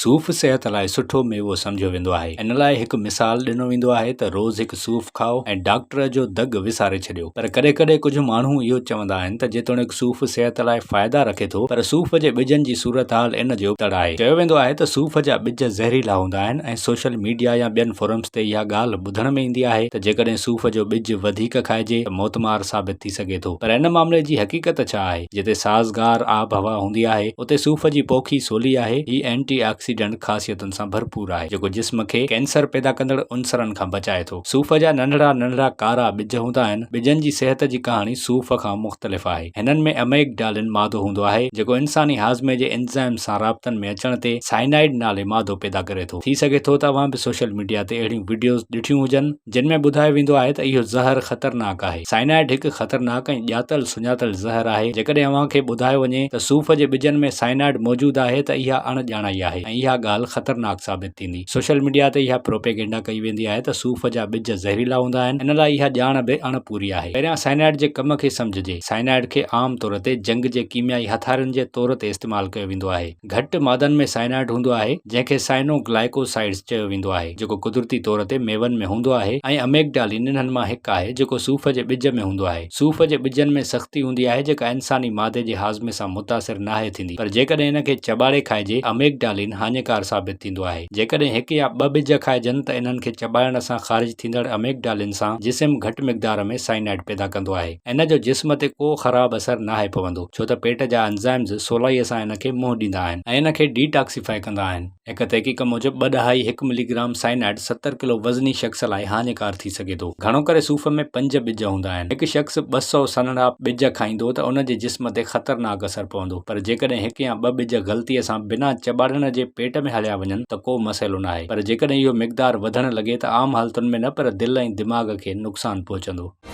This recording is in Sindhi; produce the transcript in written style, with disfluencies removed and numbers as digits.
صوف صحت لاء سٺو ميوو سمجهيو ويندو آهي. ان لاء هڪ مثال ڏنو ويندو آهي ته روز هڪ صوف کائو ۽ ڊاڪٽر جو دڳ وساري ڇڏيو. پر ڪڏهن ڪڏهن ڪجهه ماڻهو اهو چوندا آهن ته جيتوڻيڪ صوف صحت لاء فائدا رکي ٿو پر صوف جي ٻجن جي صورتحال ان جي ابتڙ آهي. چيو ويندو آهي ته صوف جا ٻج زهريلا هوندا آهن ۽ سوشل ميڊيا يا ٻين فورمز تي اها ڳالهه ٻڌڻ ۾ ايندي آهي ته جيڪڏهن صوف جو ٻج وڌيڪ کائجي ته موتمار ثابت ٿي سگهي ٿو. پر ان معاملي جي حقيقت ڇا آهي؟ جتي سازگار آبهوا هوندي آهي، اتي صوف جي پوکي سولي آهي. هي اينٽي آڪسيڊنٽ خاصيتن سان ڀرپور آهي، جيڪو جسم کي ڪينسر پيدا ڪندڙ عنصرن کان بچائي ٿو. صوف جا ننڍڙا ننڍڙا ڪارا ٻج هوندا آهن. ٻجن جي صحت جي ڪهاڻي صوف کان مختلف آهي. هنن ۾ اميگڊالين مادو هوندو آهي، جيڪو انساني هاضمي جي انزائمز سان رابطن ۾ اچڻ تي سائنائيڊ نالي مادو پيدا ڪري ٿو. ٿي سگهي ٿو ته اوهان به سوشل ميڊيا تي اهڙيون وڊيوز ڏٺيون هجن، جن ۾ ٻڌايو ويندو آهي ته اهو زهر خطرناڪ آهي. سائنائيڊ هڪ خطرناڪ ۽ ڄاتل سڃاتل زهر آهي. جيڪڏهن اوهان کي ٻڌايو وڃي ته صوف جي ٻجن ۾ سائنائيڊ موجود آهي ته اها اڻ ڄاڻائي آهي ۽ اها ڳالهه خطرناڪ ثابت ٿيندي. سوشل ميڊيا تي اها پروپيگينڊا ڪئي ويندي آهي ته صوف جا ٻج زهريلا هوندا آهن، ان لاء اها ڄاڻ به اڻ پوري آهي. پهريان سائنائيڊ جي ڪم کي سمجهجي. سائنائيڊ کي عام طور تي جنگ جي ڪيميائي هٿارين جي طور تي استعمال ڪيو ويندو آهي. گهٽ مادن ۾ سائنائيڊ هوندو آهي، جنهن کي سائنو گلائيڪوسائيڊز چيو ويندو آهي، جيڪو قدرتي طور تي ميون ۾ هوندو آهي ۽ اميگڊالين انهن مان هڪ آهي، جيڪو صوف جي ٻج ۾ هوندو آهي. صوف جي ٻجن ۾ سختي هوندي آهي، جيڪا انساني مادي جي هاضمي سان متاثر ناهي ٿيندي، پر جيڪڏهن ان کي چٻاڙي کائجي ته اميگڊالين هاڃيڪار ثابت ٿيندو آهي. جيڪڏهن هڪ يا ٻه ٻج کائجن ته انهن کي چٻاڙڻ سان خارج ٿيندڙ اميگڊالين سان جسم گهٽ مقدار ۾ سائنائيڊ پيدا ڪندو آهي. ان جو جسم تي ڪو خراب اثر ناهي پوندو، ڇو ته پيٽ جا انزائمز سولائيء سان ان کي منهن ڏيندا آهن ۽ ان کي ڊي ٽاڪسيفائي ڪندا آهن. هڪ تحقيق موجب ٻه ڏهائي هڪ ملي گرام سائنائيڊ 70 ڪلو وزني شخص لاء هاڃيڪار ٿي سگهي ٿو. گهڻو ڪري صوف ۾ پنج ٻج هوندا آهن. هڪ شخص 200 سنهڙا ٻج کائيندو ته ان جي جسم تي خطرناڪ اثر پوندو، پر جيڪڏهن هڪ يا ٻه ٻج غلطيء سان بنا چٻاڙڻ جي پيٽ ۾ هليا وڃن ته ڪو مسئلو ناهي، پر جيڪڏهن اهو مقدار وڌڻ لڳي ته عام حالتن ۾ نه پر دل ۽ دماغ کي نقصان پهچندو.